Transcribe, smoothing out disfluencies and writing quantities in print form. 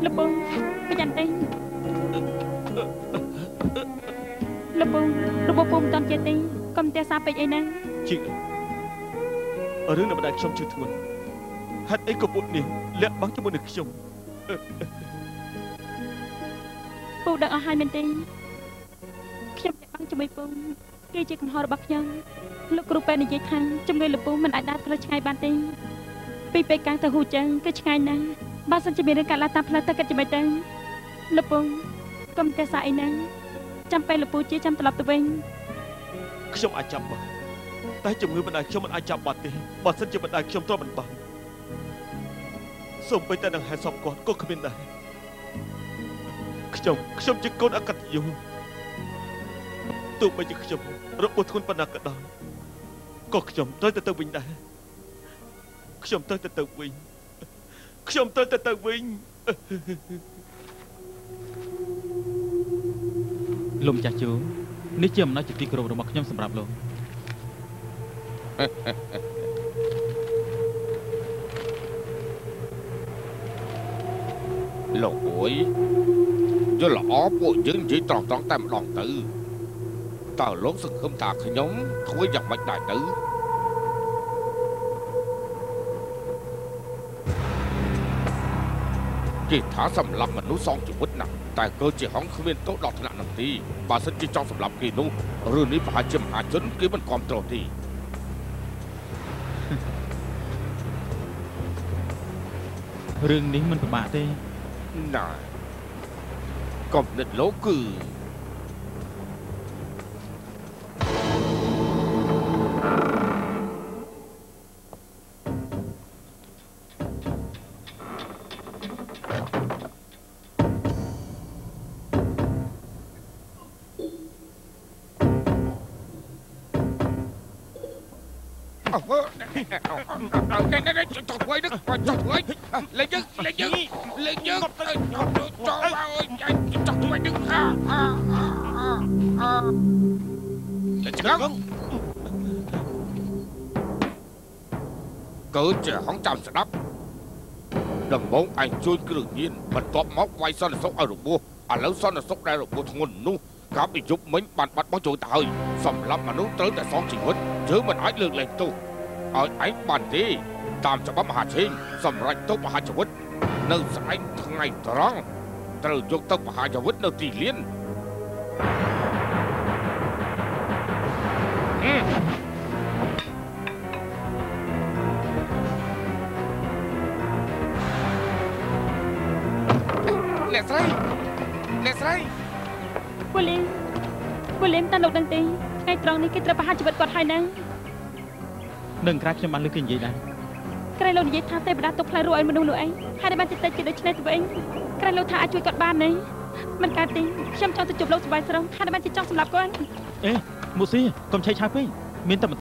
លពូប្រយ័ត្នទេលពូរបួសពូមិនតាន់ចេះទេកុំទះសាពេកអីណាជីរឿងនៅម្ដាយខ្ញុំជឿធ្ងន់ហេតុអីក៏ពួកនេះលាក់បាំងជាមួយនឹងខ្ញុំពូដឹងអស់ហើយមែនទេខ្ញុំលាក់បាំងជាមួយពូគេជាកំហុសរបស់ខ្ញុំលោកគ្រូពេទ្យនិយាយថាជំងឺលពូមិនអាចដើរផ្លូវឆ្ងាយបានទេពីពេលកាំងទៅហ៊ូចឹងគឺឆ្ងាយណាស់បើសិនជាមានរឿងកើតឡើងតាមផ្លូវទៅគិតយ៉ាងម៉េចទៅលពូកុំទះសាអីណាចាំពេលលពូជាចាំត្រឡប់ទៅវិញខ្ញុំអាចចាប់បានតែជំងឺបណ្ដាខ្ញុំមិនអាចចាប់បានទេបើសិនជាបណ្ដាខ្ញុំទ្រាំមិនបានសូម្បីតែនឹងហេតុសពគាត់ក៏គ្មានដែរខ្ញុំជាកូនអកតញ្ញូទោះបីជាខ្ញុំរបួសធ្ងន់ប៉ុណ្ណាក៏ដោយក៏ខ្ញុំត្រូវតែទៅវិញដែរខ្ញុំត្រូវតែទៅវិញខ្ញុំត្រូវតែទៅវិញលោកម្ចាស់ជូនេះជាអំណោយជាទីគោរពរបស់ខ្ញុំសម្រាប់លោកលោកអើយយល់ល្អពួកយើងនិយាយត្រង់ៗតែម្ដងទៅតើលោកសង្ឃឹមថាខ្ញុំធ្វើយ៉ាងម៉េចដែរទៅគេថាសម្លាប់មនុស្សសងជីវិតណាស់តែក៏ជាហងគ្មានទោសដល់ថ្នាក់នឹងទេបើសិនជាចង់សម្លាប់គេនោះរឿងនេះប្រហែលជាមហាជនគេមិនគាំទ្រទេរឿងនេះមិនពិបាកទេណាកំណត់លោកគឺលេងយើងចង់ធ្វើនឹងលេងយើងកើជាហងចាំស្ដាប់ដំបូងឯងជួយគ្រឿងញៀនបន្ទាប់មកវាយសន្តិសុខឲ្យរបួសឥឡូវសន្តិសុខដែលរបួសធ្ងន់នោះកាលពីយប់មិញបានបាត់បង់ចូលទៅហើយសម្រាប់មនុស្សត្រូវតែសងជីវិតយើងមិនអាចលើកលែងទោសឲ្យឯងបានទេតាមច្បាប់មហាឆេងសម្រាប់ទោសមហាជីវិតនៅស្អែកថ្ងៃត្រង់ត្រូវយកទៅមហាជីវិតនៅទីលានអ្នកស្រីអ្នកស្រីពូលីពូលីមតើលោកដឹងទេថ្ងៃត្រង់នេះគេត្រូវប្រហារជីវិតគាត់ហើយណានឹងក្រៅខ្ញុំបានលើកគេនិយាយដែរក្រែលោកនិយាយថាទេវតាទុកផ្លែរស់ឲ្យមនុស្សនោះឯងហើយបានតិចតិចគេដូច្នេះទៅវិញក្រែលោកថាអាចជួយគាត់បានទេមិនកើតទេខ្ញុំចង់ទៅជួបលោកសប្បាយស្រងហើយបានជាចង់សម្លាប់គាត់អេមូស៊ីកុំឆេកឆាវពេកមានតែ